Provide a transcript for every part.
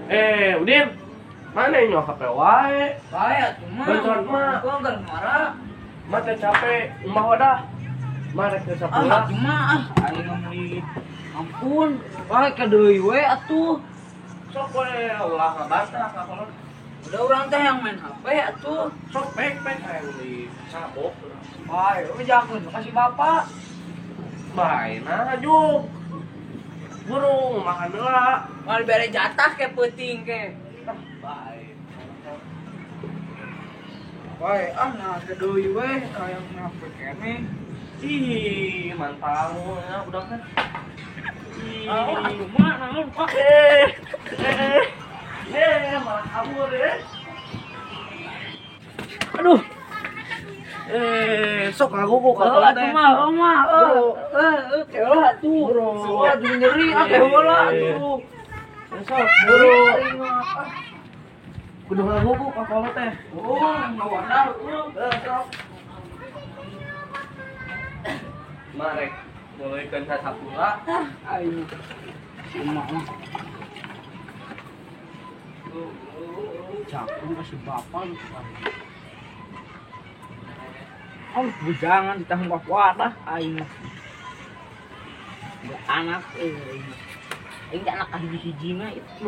Udin. Mana ini HP wae? Bae atuh mah. Bantuan mah. Gua enggak marah. Mah teh capek, umah wadah. Mah rek ke Ah, sapola. atuh mah ah aing meuli. Ampun, bae ka deui we atuh. Sok we ulah ngabantah ka kolot. Udah urang teh yang main HP atuh. Sok pek-pek hayang di cabok. Bae, we jangan kasih bapak. Bae nah juk. Burung makan heula. Mal bere jatah ke peuting ke. Ah, bae. Bae, ah nah ke deui we hayang main HP kene. Ih, mantap ya udah kan. Ih. Ah, atuh mah naon Pak. Malah kabur ya. Aduh. Sok ngagugu ka Oh, atuh mah, oh mah, keula atuh. Aduh nyeri, ah keula atuh. Sok buru. Kudu ngagugu ka kolot teh. Oh, ngawadah tuh. Sok. Marek mulikeun sasapula. Ah, aing. Si emak mah. Jakun kasih bapak lu. Oh, bujangan ditanggung wadah aing. Enggak anak aing. Aing teh anak hiji-hijina itu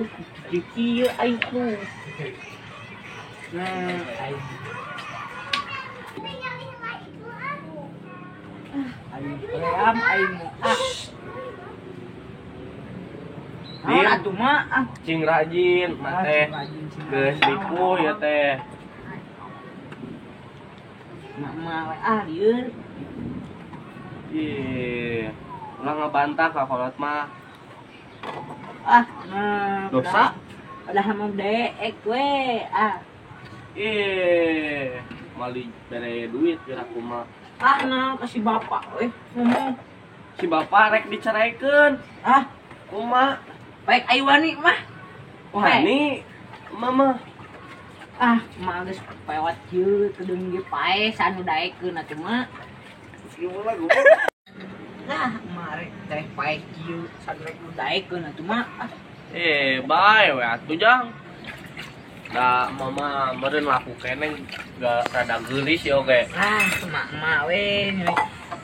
kieu aing tuh. Nah, aing. Aing pream aing ah. Naon atuh mah ah. Cing rajin mah teh. Geus ripuh ya teh. Mama we ah lieur. Ih, ulah ngabantah ka kolot mah. Ah, nah, dosa. Udah mau deek we ah. Ih, mali bere duit geura kumaha. Ah, nah kasih bapak we ngomong. Si bapak rek diceraikeun. Ah, kumaha? Baik ayo wani mah. Wani mama. Ah, mah geus pewat kieu kedeung ge pae sanu daekeun atuh mah. Nah, mah rek teh pae kieu sanu rek nu daekeun atuh mah. Bae we atuh jang. Da mama meureun laku keneh ga rada geulis ya oge. Ah, mah we.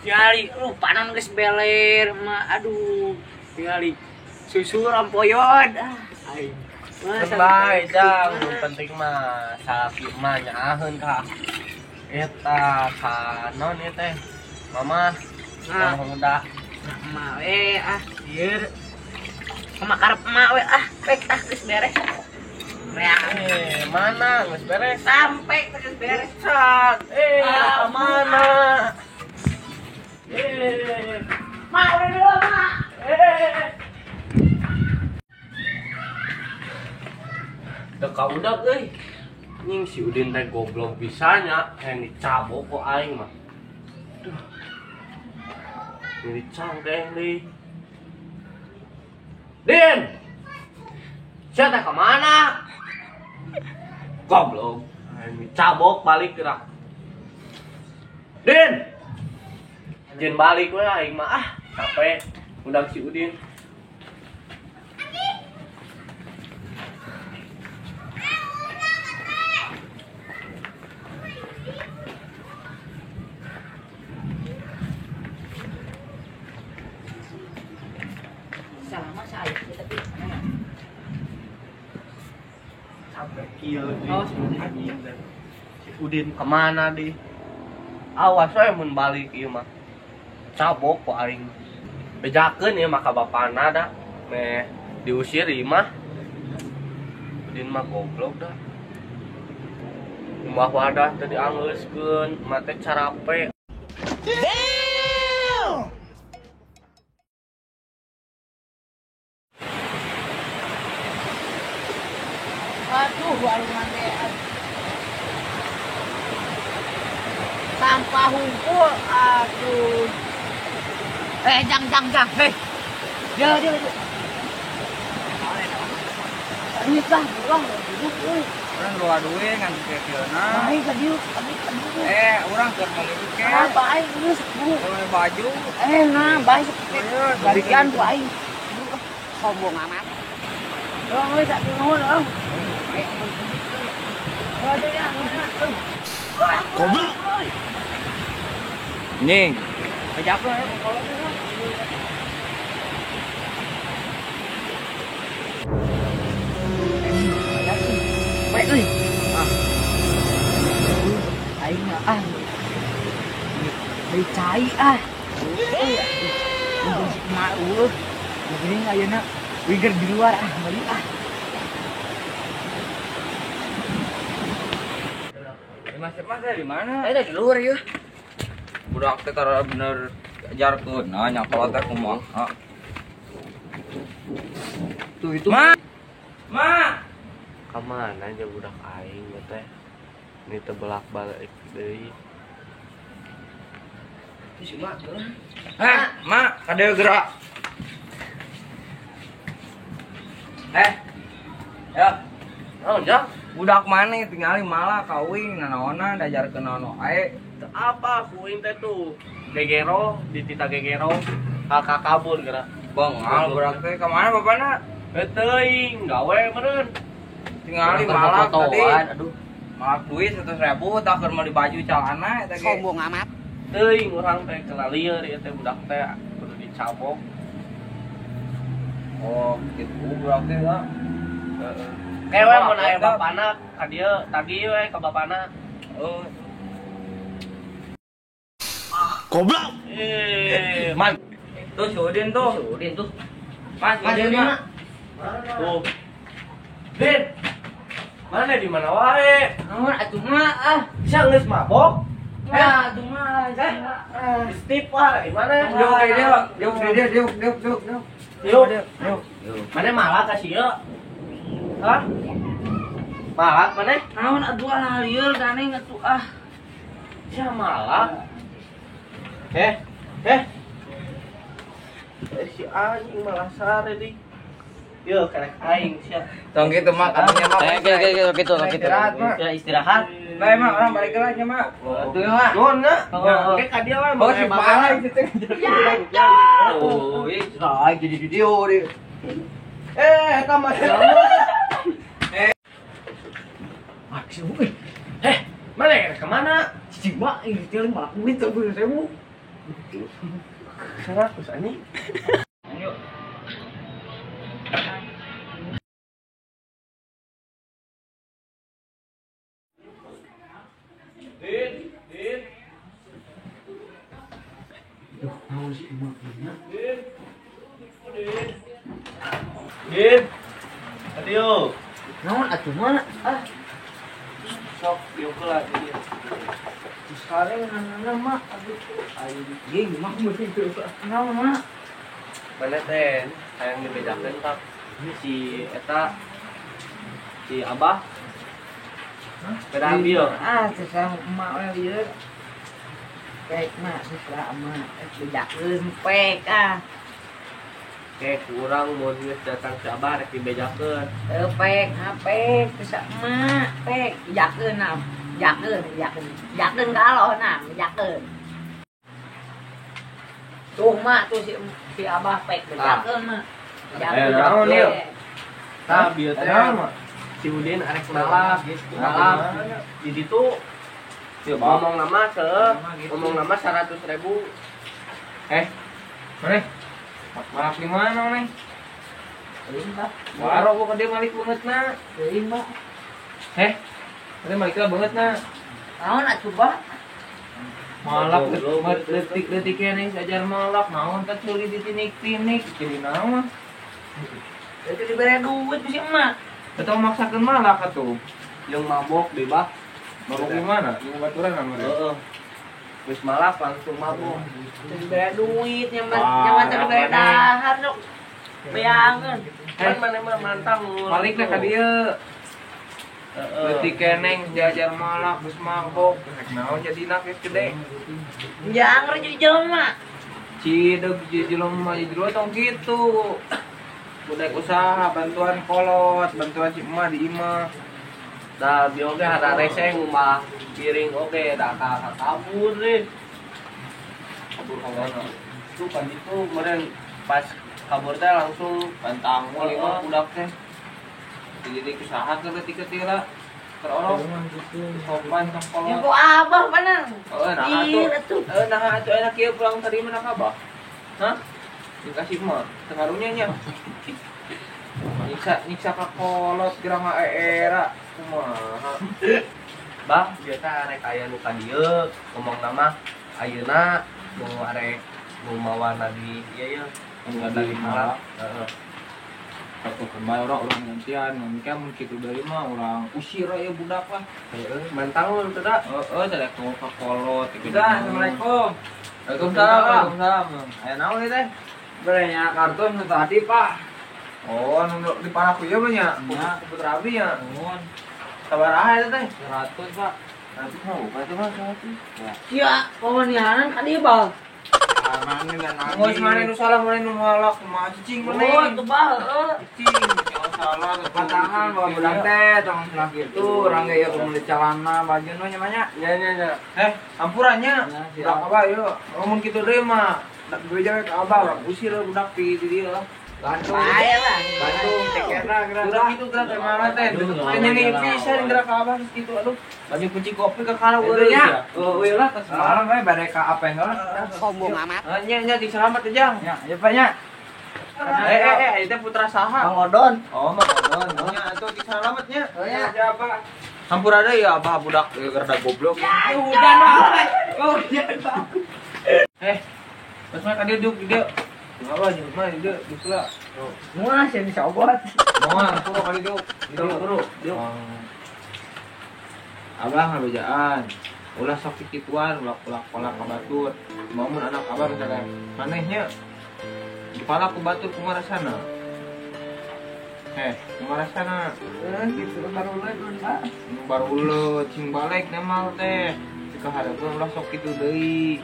Tingali lu panon geus beler mah aduh. Tingali susu rampoyon. Ah, aing. Bae jang, nu penting mah salaki mah nyaaheun ka eta ka naon ieu teh? Mama, mama muda. Mama we ah ieu. Mama karep emak we ah, pek tah geus beres. Mana geus beres? Sampai geus beres. Ka mana? Ma udah dulu, Ma. Teu udah euy. Nying si Udin teh goblok pisanya, hayang dicabok ku aing mah. Duh. Dicangkeh deui. Din. Sia teh ka mana? Goblok. Hayang dicabok balik geura. Din. Jin balik we aing mah ah, capek undang si Udin. Sama saya tapi sampai kieu si Udin kemana di? Awas we mun balik ieu mah. Cabok ku aing. Bejakeun ieu mah ka bapana da. Meh diusir ieu mah. Udin mah goblok da. Umbah wadah teu dianggeuskeun, mah teh carape. Damn! Aduh, warungan teh. Sampah hungkul, aduh. Jang. Hei. Dia. Duit lah, uang, duduk, euy. Urang loba duit ngan kekieuna. Bae ka dieu, ka dieu. Urang keur meuli tiket. Ah, bae geus, buru. Meuli baju. Nah, bae barikan ku aing. Sombong amat. Oh, euy, atuh nuhun, oh. Aduh ya, Goblok. Nying. Bejakeun kalau baik euy. Ah. Aing ah. Beli cai ah. Euy, mak eueuh. Geuning ayeuna wiger di luar ah, beli ah. Mas di mana? Ada di luar yeuh. Budak teh karena bener ajarkeun nah nyakola teh kumaha. Tuh itu. Ma. Ma. Ka mana aja budak aing teh? Ini teh bolak-balik deui. Si mak tuh. Heh, mak, kade gerak. Ya. Naon ja? Budak maneh tingali malah kawin nanaonan diajarkeun naon ae. Teu apa kuing teh tuh. Gegero, ditita gegero, kakak kabur geura. Bengal budak teh ka mana bapana? Teuing, gawe meureun. Tingali malak tadi. Aduh. Malak duit 100.000 tah keur meuli baju calana eta ge. Sombong amat. Teuing urang teh kena lieur ieu teh budak teh kudu dicabok. Oh, gitu budak teh lah. Heeh. Kewe mun aya bapana ka dieu tagih we ka bapana. Oh. Goblok. Man. Tuh si Udin tuh. Si Udin tuh. Mas, Udin mah. Tuh. Din. Mana di mana wae? Naon atuh mah ah. Sia geus mabok? Nah, atuh mah. Stip lah di mana? Diuk dia, diuk dia, diuk diuk diuk diuk. Diuk. Mana malah ka sia? Hah? Malak mana? Naon atuh ah lieur ganeng atuh ah. Sia malak. Eh. Si anjing malah sare deui. Yo karek aing sia. Tong kitu mak atunya mak. Gitu. Ya istirahat. Bae mak urang balik heula nya mak. Atuh mak. Nuhun na. Oke ka dieu we. Oh si parah itu teh. Oh, ieu jadi video deui. Eta mah. Ah, si euy. Mana ke mana? Si mak ini teh malak duit 10.000. 100 anjing. Ayo. Din, Din. Duh, naon si emak nya? Din. Din. Din. Adio. Naon atuh mah? Ah. Sok dieu heula di dieu. Sare nana mah aduh. Ayo ieu mah meureun teu naon mah. Mana teh hayang dibejakeun tak si eta si Abah. Pedang dieu. Ah, terserah emak we lieur. Pek mah terserah emak bejakeun pek ah. Oke, kurang mun geus datang si Abah rek dibejakeun. Teu pek, pek terserah emak, pek bejakeun nah. Bejakeun, bejakeun. Bejakeun ka Allah nah, bejakeun. Tuh mak tuh si Abah pek bejakeun mah. Bejakeun. Naon ieu? Tah bieu teh. Si Udin arek malak, malak. Di ditu ngomong nama ngomong nama 100.000. Mana? Malak di mana nih? Teuing, Pak. Waro gua ke dia malik banget na. Teuing, Pak. Dia malik lah banget na. Naon atuh, Pak? Malak detik-detiknya nih sajar malak naon teh culi di tinik-tinik jadi naon. Itu dibere duit ku si emak. Atau maksakeun malak atuh. Jeung mabok deui, Bah. Mabok di mana? Di baturan kan mana? Heeh. Geus malak langsung mabok. Dibere duit nyaman teh dibere dahar sok. Beangeun. Kan maneh mah mantang. Balik lah ka dieu. Leutik keneng diajar malak geus mabok. Rek naon jadina geus gede. Jangan jadi jelema. Cideug jadi jelema jadi jelema tong kitu. Budak usaha bantuan kolot, bantuan si emak di imah. Nah, bieu oge hara rese ngumah piring oge da ka kabur deh. Kabur ka mana? Itu kan itu kemarin pas kabur teh langsung pantang lima budak teh. Jadi usaha ke leutik-leutik lah. Terolong sopan ka kolot. Ya kok abah bener. Heeh, nah atuh. Heeh, nah atuh enak kieu pulang tadi mana ka abah? Hah? Dikasih mah teu nya. Nyiksa ka kolot geura era kumaha. Bah, biasa arek aya nu ka dieu, ngomong nama ayeuna nu arek nu mawana di ieu ye, nu di Malang. Heeh. Satu kembali orang gantian, mungkin mun kitu deui mah urang usir aya budak lah. Heeh, mantang teu da. Heeh, teh ku ka kolot kitu. Assalamualaikum. Waalaikumsalam. Waalaikumsalam. Aya naon ieu teh? Berenya kartun nu tadi, Pak. Oh, nu di paraku ieu mah nya. Putra abdi nya. Nuhun. Sabaraha eta teh? 100, Pak. 100 mah bukan itu mah 100. Sia, pamanihanan ka dieu, Bal. Geus maneh nu salah maneh nu malak kumaha cicing maneh. Oh, itu Bal, heeh. Cicing, salah patangan bawa budak teh tong salah kitu, urang ge ieu kudu celana baju nu nya mah nya. Nya nya nya. Eh, ampurannya. Budak abah ieu. Ngomong kitu deui mah. Dak beja we ka abah urang usir budak di dieu lah. Bantu. Bae lah. Bantu tiketna geura. Budak itu geura teh mana teh? Nyeni pisan geura ka abah kitu aduh. Baju kunci kopi ka kana eueuh nya. Eueuh lah ka semalam we bade ka apa heula. Sombong amat. Nya nya diselamat jang. Nya, ya Pak nya. Itu putra saha? Mang Odon. Oh, Mang Odon. Nya atuh diselamat nya. Oh nya. Siapa? Hampura deui ya abah budak rada goblok. Hujan wae. Hujan Pak. Eh, pas mah ka dieu diuk dieu. Apa jeung mah dieu diuk lah. Moal sia disobot. Moal turu kali diuk. Turu, diuk. Abah ngabejaan. Ulah sok kikituan, ulah kolak ka batur. Mun anak abah misalkan manehnya dipalak ku batur kumaha rasana? Kumaha rasana? Gitu baruleut Pak. Baruleut cing balik nemal teh. Dikahareupeun ulah sok kitu deui.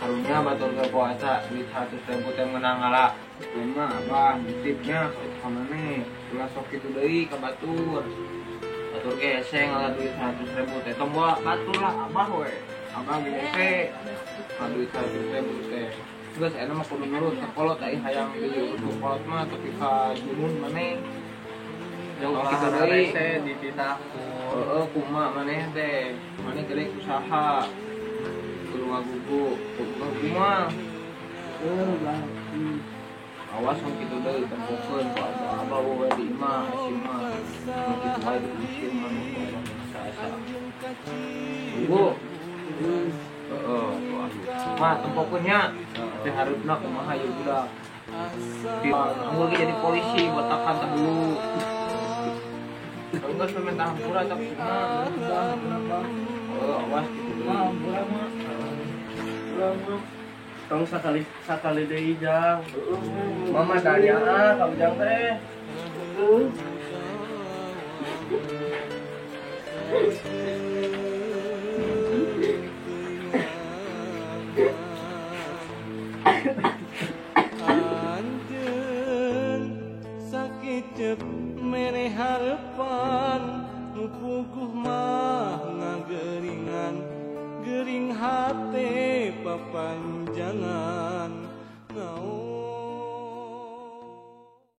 Karunya batur ge puasa duit 100.000 teh meunang ngala. Kumaha abah nitipnya ka maneh. Ulah sok kitu deui ka batur. Batur ge hese ngala duit 100.000 teh. Tong bawa batur lah abah we. Abah ge hese ka duit 100.000 teh. Geus ayeuna mah kudu nurut ka kolot ai hayang diurus ku kolot mah tapi ka junun maneh. Yang Tong ulah kitu deui. hese dititah ku Heeh, kumaha maneh teh. Maneh gede usaha. Kudu ngagugu, kumaha. Awas tong kitu deui tempokeun ku abah. Abah we di imah si mah. Tong kitu wae diusir maneh ku abah asa-asa. Gugu. Heeh, mah tempokeun nya. Teh hareupna kumaha ieu budak. Anggur ge jadi polisi botakan teh dulu. Geus minta hampura tapi mah. Oh, awas kitu deui. Hampura mah. Tong sakali deui jang. Mama tanya ah ka ujang teh. Anjeun sakicep mere harepan nu puguh mah ngageringan gering hate papanjangan.